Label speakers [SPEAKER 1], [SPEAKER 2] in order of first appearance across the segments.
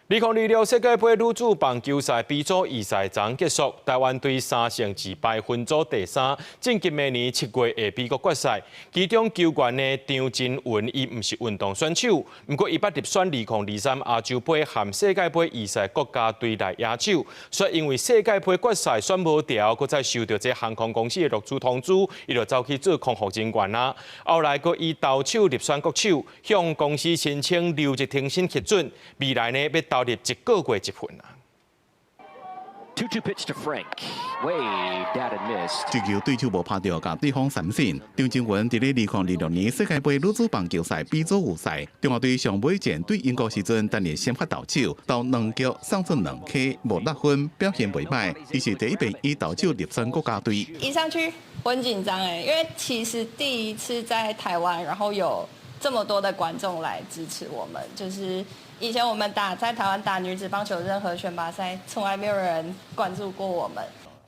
[SPEAKER 1] 2026世界盃女子棒球賽 B 組預賽昨結束，台灣隊3勝2敗分組第三，晉級明年7月的美國決賽。其中球員的張真雲，伊毋是運動選手，毋過伊捌入選2023亞洲盃和世界盃預賽國家隊內野手，卻因為世界盃決賽選無著，閣再收著這航空公司的錄取通知，伊就走去做空服人員啦。後來閣以投手入選國手，向公司申請留職停薪核准，未來呢欲投入一個月一份啊。
[SPEAKER 2] 2-2 pitch to Frank. Waved at and missed.
[SPEAKER 3] 這球對手無拍著，共對方三振。張真雲佇咧2026年世界盃女子棒球賽 B 組預賽，中華隊上尾戰對英國時陣，擔任先發投手，投兩局送出兩 K，無落分，表現袂䆀。伊是第一遍以投手入選國家隊。
[SPEAKER 4] 一上去我很緊張哎，因為其實第一次在台灣，然後有這麼多的觀眾來支持我們，就是以前我們打在台灣打女子棒球任何選拔賽，從來沒有人關注過我們。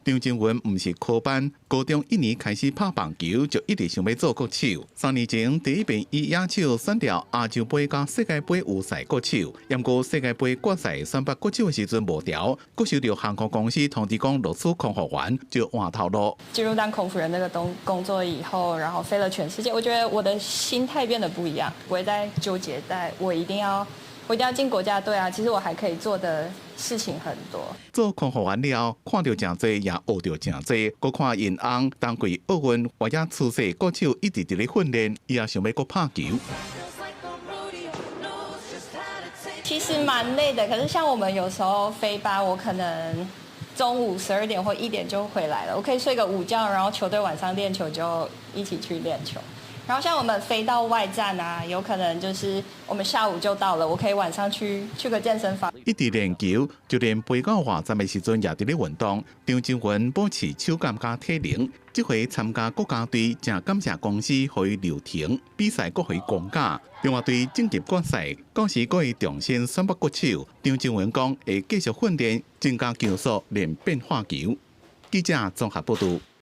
[SPEAKER 3] 張真雲毋是科班，高中一年開始拍棒球，就一直想欲做國手。3年前第一遍以野手選著亞洲盃佮世界盃預賽國手，毋過世界盃決賽選拔國手的時陣無著，閣收著航空公司通知講錄取空服員，就換頭路。
[SPEAKER 4] 進入當空服員那個工作以後，然後飛了全世界，我覺得我的心態變得不一樣，不會再糾結在我一定要進國家隊啊！其實我還可以做的事情很多。
[SPEAKER 3] 做空服員了後，看著誠濟，也學著誠濟。閣看𪜶翁冬季奧運，我也出世國手一直佇咧訓練，伊也想欲閣拍球。
[SPEAKER 4] 其實蠻累的，可是像我們有時候飛班，我可能中午12點或1點就回來了，我可以睡個午覺，然後球隊晚上練球就一起去練球。然後像我們飛到外站啊，有可能就是我們下午就到了，我可以晚上去個健身房。
[SPEAKER 3] 一直練球，就連飛到外站的時陣也佇咧運動。張真雲保持手感佮體能，這回參加國家隊，誠感謝公司予伊留停，比賽閣予伊公假。中華隊晉級決賽，到時閣會重新選拔國手。張真雲講會繼續訓練，增加球速，練變化球。記者綜合報導。